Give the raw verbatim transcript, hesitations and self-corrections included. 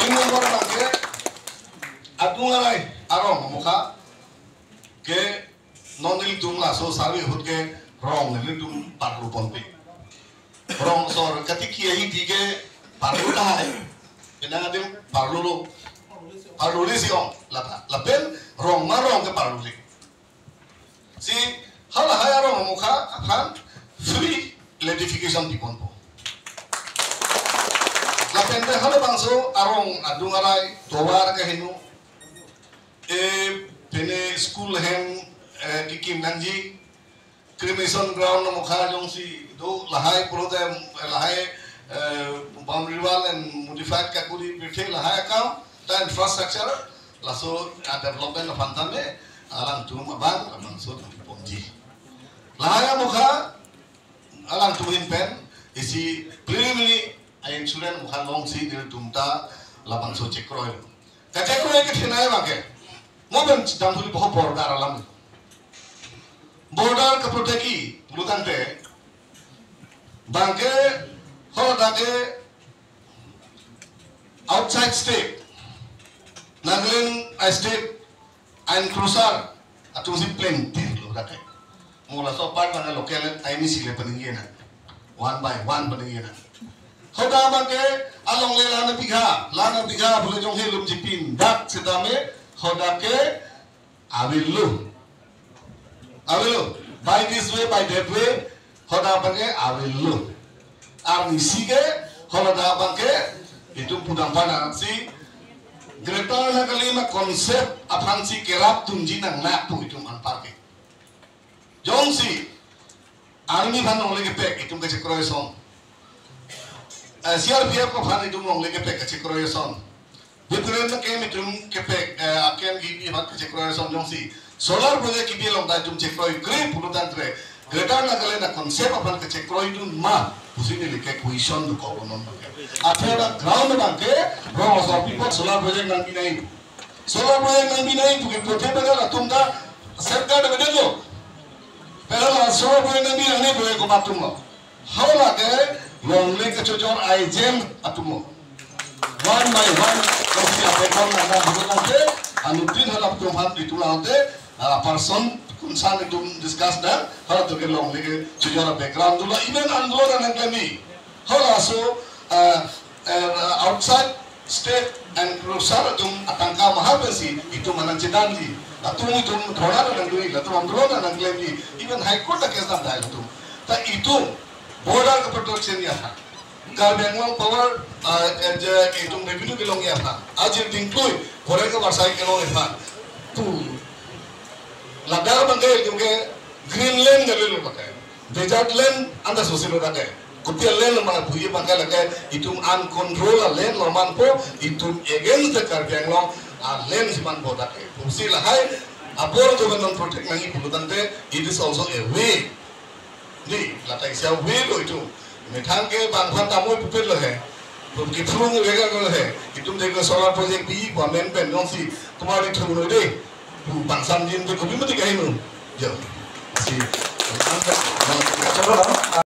Number abangke adung arai arong amokha ke non nelitum laso survey ahut ke rong nelitum parlu ponpe. Rong asor katiki ahi ti ke parlu tahai. Penang adim parlu lo. Parlu le si ong lata. Lapen rong ma rong ke parlu le. Si halahai arong amokha aphan free electrification piponpo. Lapen te halabangso arong adung arai tovar kaheno, e, pene school hem, e, kikim nangji, cremation ground amokha jongsi do lahai pulote, e, lahai, e, boundary wall and modified kakuri pirthe lahai akam ta infrastructure laso, a, development aphan tame alangtum abang labangso tame ponji. Lahai amokha alangtum ahin pen isi preliminary a-insurance amokha longsi nelitum ta labangso chekroi. Kachekroi kethenei abangke mo pen chidam huli boho border alam. Border kaprotectji pulotangte abangke ho dak ke outside state, Nagaland a-state a-encroacher atum si plain tir lo dak ke. Mo laso part abang local aini si le paningje nang. One by one paningje nang. Hadak abangke alongle la-an abigha, la-an abigha pule jong helum chipin dak setame hadak ke avelo. Avelo. By this way, by that way, hadak abangke avelo. Arnisi ke hadak abangke itum pudam pana si Greater Nagaland a-concept aphan si kerap dunji nangnak pu itum anparke. Jongsi army aphan longle kepek itum kachekroi ason. Eh, C R P F aphan itum longle kepek kachekroi ason. Different na kem itum kepek, eh, akem kibi aphan kachekroi ason jongsi solar project kibi along ta itum chekroikre pulotangte Greater Nagaland a-concept aphan kachekroidun ma pusi neli ke question dokok non abangke. Athe dak ground abangke rong asor people solar project nangbi nai. Solar project nangbi nai pu ke puthe bagal atum ta sorkar ta bedetlo. Pero la solar project nangbi nangne project komat atumlo. Halake longle kachojor agent atumlo. One by one, kasi apekam nana bukan ante, anuttin halap tum han itu la ante, ah, person concern itum discuss dan, halatum ke longle kachojor background dolo, even andolo nangklem ni. Halaso, ah, eh, outside state encroacher atum atangka maha pensi itum anang chedanji. Latum itum dhorna nangdunji, latum andolon nangklemji. Even High Court ta case nangdai latum. Ta itum border ke protection ya ha. Karbi Anglong power, ah, eh, je itum revenue kelong ya ha. Ajir dingklui, border ke warsai kelong ya ha. Tu. Ladakh abangke itum ke Greenland ke lelo pakai. Desert land anta sosi lo dak ke. Kopi a-land ma bui abangke lake itum uncontrolled a-land lo manpo, itum against the Karbi Anglong a-land si manpo dak ke. Pusi lahai abor to non protect nangji pulotangte, it is also a way. Ni, lata isi a-way lo itum. Methang ke bang phan tamo pupit lo he. Tum ke phulung rega lo he. Itum de ko solar project bi, government pen nong si. Kumari thum lo de. Bang samjin ke kopi mati kainu. Jo. Si.